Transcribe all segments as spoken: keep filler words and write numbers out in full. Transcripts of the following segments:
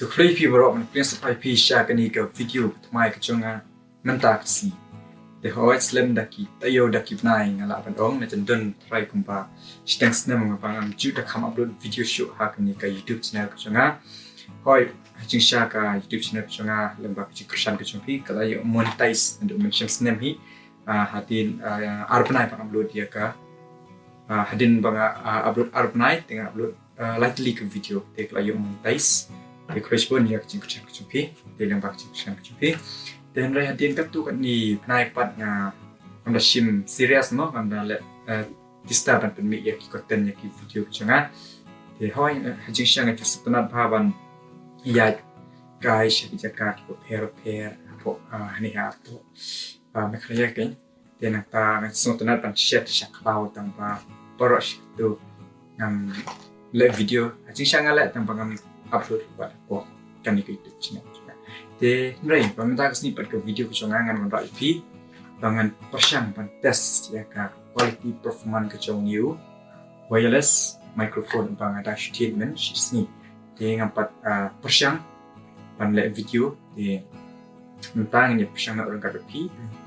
Khublei phi baroh, ngan pynlong sngewbha ïa phi sha kane ka video thymmai ka jong nga mynta ka sngi. Te hooid, slem da ki taïew da ki bnai nga lah ban ong, la jan don trai kumba shiteng snem nga ba ngam ju da kham upload video shuh ha kane ka YouTube channel ka jong nga. Hooid, ha jingshisha ka YouTube channel ka jong nga, lyngba ka jingkyrshan ka jong phi, ka la ïoh monetize naduh mynshem snem hi. Ah, hadien, ah, ar bnai ba nga upload ïa ka. Ah, hadien ba nga, ah, upload ar bnai, te nga upload, ah, lai tylli ka video, te ka la ïoh monetize. Te khublei shibun ïa ka jingkyrshan ka jong phi, te lyngba ka jingkyrshan ka jong phi. Te hynrei hadien katto katne bnai pat nga, ngam da shim serious mo, ngam da leh, eh, tista ban pynmih ïa ki content ïa ki video ka jong nga. Te hooid, eh, ha jingshisha nga ju sngewtynnat bha ban ïaid kai sha ki jaka kiba pher pher, hapoh, ah, hangne hapoh, ah, Meghalaya kein. Te nangta nga sngewtynnat ban share sha khlaw tang ba baroh shi katto ngam leh video. Ha jingshisha nga leh tang ba ngam upload pat hapoh kane ka YouTube channel. Te hynrei ba mynta ka sngi pat ka video ka jong nga ngan wanrah ïa phi ba ngan pyrshang ban test ïa ka quality performance ka jong u wireless microphone ba nga dang shu thied mynshit sngi. Te ngam pat, ah, pyrshang ban leh video. Te mynta ngin ïa pyrshang noh ryngkat bad phi.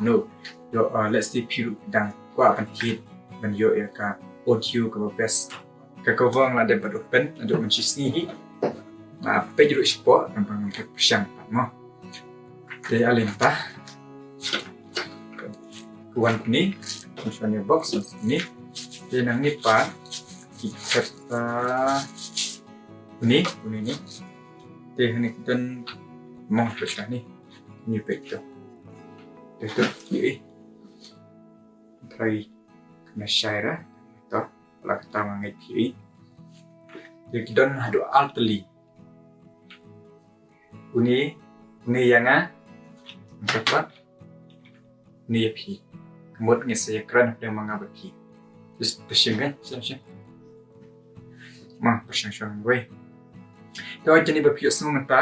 No. Ïoh, ah, let's say phi ruh dang kwah ban thied ban ïoh ïa ka audio kaba best. Ka cover nga la dep ban open naduh mynshit sngi hi. Nga peit ruh shapoh, namar ngam pat pyrshang pat mo. Te ale mynta ka wan kumne, ka wan sha kane ka box, wan sha kane. Te nangne pat ki kata kumne, kumne ne. Te hangne ki don mo, peit sha ne. Ni peit to. Te to, ni. Try na share to. La kata ma ngeit phi. Te ki don haduh ar tylli. Une, une ïa nga. Nangta pat une ïa phi. Ka mut ngi sa ïakren hapdeng ma nga bad phi. Just pyrshang kan, pyrshang, pyrshang. Ma, pyrshang shong wei. Te ïa kine ba phi ïohsngew mynta.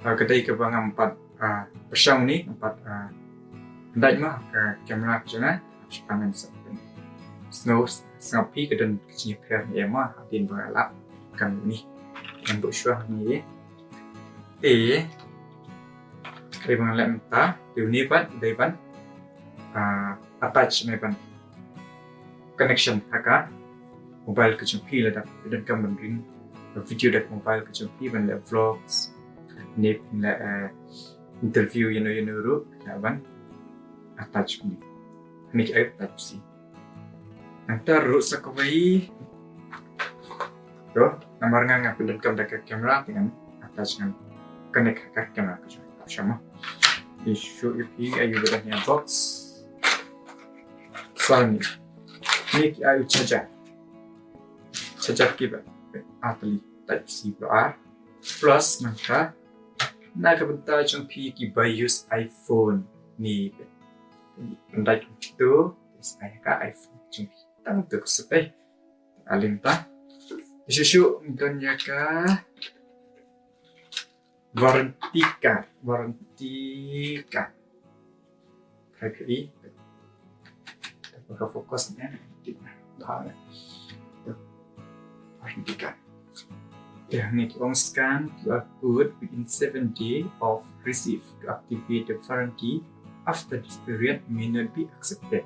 Ah, ka dei kaba ngam pat, ah, pyrshang une, ngam pat, ah, pyndait ma ka camera ka jong nga. Shu pan ngan sa pynsngew, sngap phi ka don ka jingïapher ne em ma, hadien ba nga lap kan une. Ngan buh shuwa une. Te, dei ba nga leh mynta, te une pat, dei ban, ah, attach ne ban connection ha ka mobile ka jong phi lada phi donkam ban ring video da ka mobile ka jong phi ban leh vlogs, ne ban leh, eh, interview ïano ïano ruh, leh ban attach kumne. Hangne ki ai type C. Nangta ruh sa kawei. To, namar nga nga pyndonkam da ka camera, te ngan attach, ngan connect ha ka camera ka jong nga. Sha ma. Ïa shu ïa phi ïa u ba don ha box. Sa ne. Ne ki ai u charger. Charger kiba ar tylli, type C baroh ar. Plus nangta na ka bynta jong phi kiba use iPhone ne. Pyndait kumto, sa ïa ka iPhone jong phi. Tang to ka sutei. Ale mynta. Shuh shuh ngi don ïa ka warranty card, warranty card. Try phi. Ka focus ne. Bha ne. Warranty card. Te hangne ki ong scan Q R code within seven day of receive to activate the warranty after this period may not be accepted.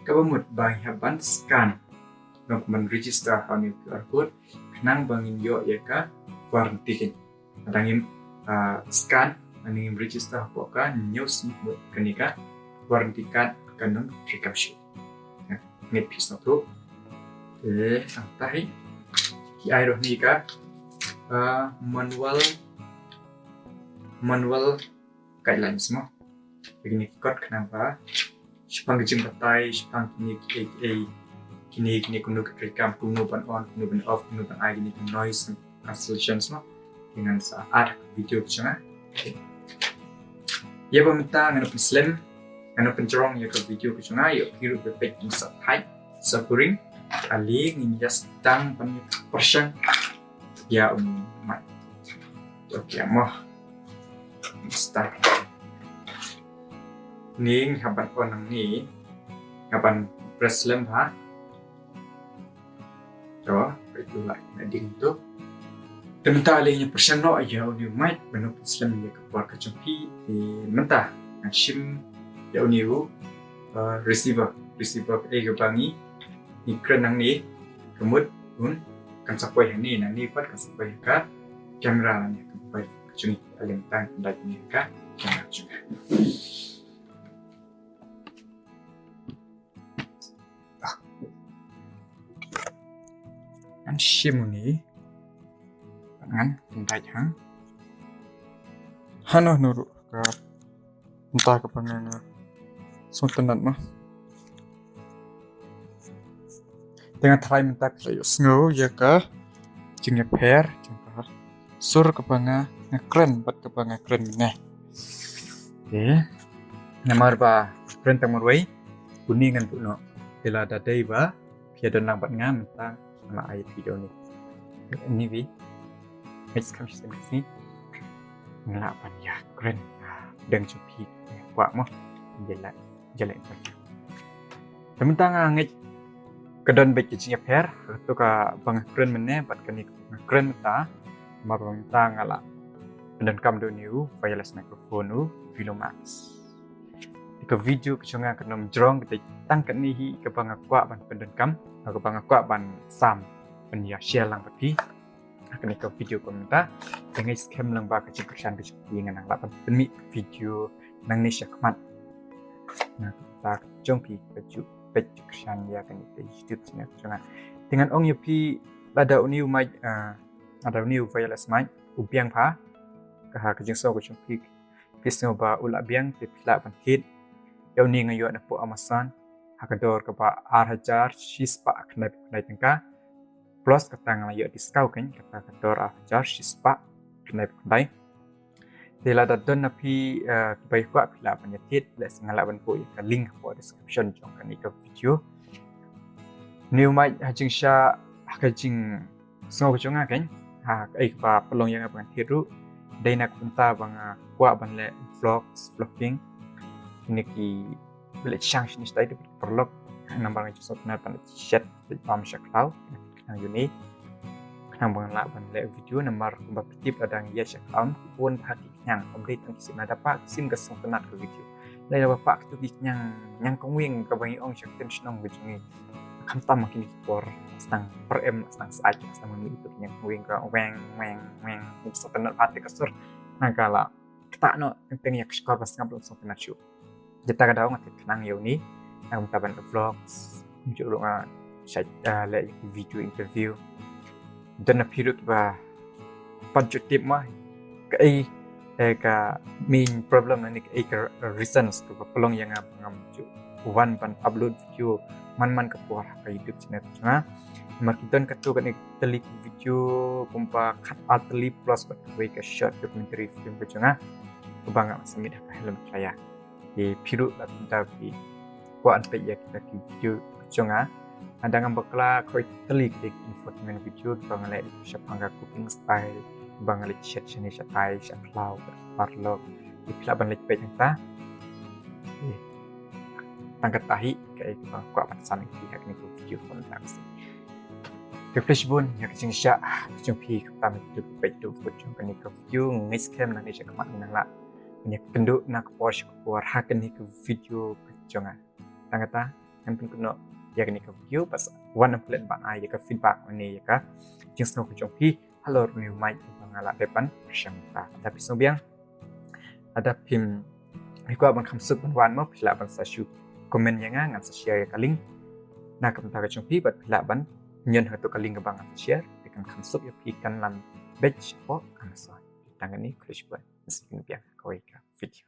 Kaba mut ba ngi hap ban scan. Ngan register ha une u Q R code khnang ba ngin ïoh ïa ka warranty. Lada ngim, ah, scan, lada ngim register hapoh ka, hynñiew sngi mut kane ka warranty card kan ym treikam shuh. Ngeit phi sngewthuh. Te nangta hi ki ai ruh ne ka, ah, manual, manual guidelines mo. Kine ki kot khnang ba shaphang ka jingbatai shaphang kine kiei kiei, kine, kine kumno ka treikam, kumno ban on, kumno ban off, kumno ban ai kine ki noise cancellations mo. Te ngan sa add video ka jong nga. Ïa ba mynta ngan pynslem, ngan pynjrong ïa ka video ka jong nga, ïa phi ruh ba peit kin sa thait, sa kuring. Ale ngin ïa sdang ban ïa pyrshang ïa u mic. Okay mo. Start. Ngi hap ban on hangne. Hap ban press lem ha. To, itu lah na ding tu. Te mynta ale ngi pyrshang noh ïa une u mic ban ïoh pynslem ïa ka por ka jong phi. Te mynta ngan shim ïa une u, uh, receiver. Receiver ka dei kaba ngi, ngi kren nangne, ka mut un kan sa poi hangne, nangne pat kan sa poi ha ka camera lane ha ka mobile ka jong ngi. Ale mynta ngan dait ïa ka camera ka jong ngi. Ngan shim une. Ngan dait hang. Hano hano ruh ka mynta kaba nga sngewtynnat ma. Te nga tharai mynta phi la ïohsngew ïa ka jingïapher jong ka sur kaba nga, nga kren bad kaba nga kren mynne. Te namar ba kren tang marwei, une ngan buh noh. Te lada dei ba phi ïa don lang bad nga mynta, nga ai video ni. Anyway, next kam shi sem shi nga lah ban ïa kren, ah, dang jong phi kwah mo. Ïa la, ïa la interview. Te mynta nga ngeit ka don beit ka jingïapher, kato kaba nga kren mynne bad kane kaba nga kren mynta, namar ba mynta nga la pyndonkam da une u wireless microphone u Velomax. Te ka video ka jong nga kan ym jrong, ka dei tang kane hi kaba nga kwah ban pyndonkam, kaba nga kwah ban sam ban ïa share lang bad phi ha kane ka video ka mynta. Te nga ngeit skhem lang ba ka jingkyrshan ka jong phi, ngan nang lah ban pynmih video nangne sha khmat. Na ka bynta ka jong phi kiba ju peit ju kyrshan ïa kane ka YouTube channel ka jong nga. Te ngan ong ïa phi, lada une u mic, ah, lada une u wireless mic u biang bha ha ka jingsngew ka jong phi, phi sngew ba u la biang, te phi lah ban thied ïa une. Nga ïoh napoh Amazon ha ka dor kaba ar hajar shispah khyndaiphew khyndai tyngka. Plus kata nga la ïoh discount kein, kata ka dor ar hajar shispah khyndaiphew khyndai. Te lada don na phi, eh, kiba ïa kwah, phi lah ban ïa thied, lehse nga lah ban buh ïa ka link hapoh description jong kane ka video. Une u mic ha jingshisha, ha ka jingsngew ka jong nga kein, ha kaei kaba pynlong ïa nga ba ngan thied ruh, dei na ka bynta ba nga kwah ban leh vlogs, vlogging. Kine kiba leh shang shane shatai, te paralok, namar nga ju sngewtynnat ban leh shet, leh bam sha khlaw, khnang ïa une, khnang ba ngan lah ban leh video. Namar kumba phi tip, lada ngi ïaid sha khlaw ki bun bha ki khñiang, ym dei tang ki sim, lada pah ki sim ka sngewtynnat ka video. Lada ba pah kito ki khñiang, khñiang kongweng kaba ngi ong sha ktien shnong ka jong ngi, khamtam ha kine ki por sdang pyrem, sdang sait, sdang mih ito ki khñiang kongweng ka weng weng weng, sngewtynnat bha. Te ka sur na ka la ktah noh teng teng ïa ka shkor ba sngap, la sngewtynnat shuh. Te kata ka daw nga thied khnang ïa une, na ka bynta ban vlogs, kumjuh ruh nga shait, ah, leh ïa ki video interview. Don na phi ruh kiba pat ju tip ma kaei, eh, ka main problem lane kaei ka reasons kaba pynlong ïa nga ba ngam ju wan ban upload video man man ka por ha ka YouTube channel ka jong nga. Namar ki don katto katne tylli ki video kumba khat ar tylli plus bad kawei ka short documentary film ka jong nga kaba nga la submit ha ka Helm Khlaya. Te phi ruh lada phi kwah ban peit ïa kita ki video ka jong nga, lada ngam bakla, kawei tylli ki dei ki infotainment video kiba nga leh shaphang ka cooking style, kiba nga leit shet shane shatai sha khlaw bad paralok. Te phi lah ban leit peit hangta. Te tang kata hi kaei kaba nga kwah ban sam ïa phi ha kane ka video ka mynta ka sngi. Khublei shibun ïa ka jingshah ka jong phi, khamtam ïa phi kiba peit haduh kut jong kane ka video. Nga ngeit skhem nangne sha khmat ngi nang lah ban ïakynduh na ka por sha ka por ha kane ka video ka jong nga. Tang kata, ngan pynkut noh ïa kane ka video, bad sa wan ym klet ban ai ïa ka feedback lane ïa ka jingsngew ka jong phi halor une u mic uba nga la dep ban pyrshang mynta. Lada phi sngewbiang, lada phim, phi kwah ban kham suk ban wan mo, phi lah ban sa shu comment ïa nga, ngan sa share ïa ka link. Na ka bynta ka jong phi bad phi lah ban ñion ha kato ka link kaba ngan sa share, te kan kham suk ïa phi, kan lam beit shapoh Amazon. Tang kane, khublei shibun. Ngan sa ïakynduh biang ha kawei ka video.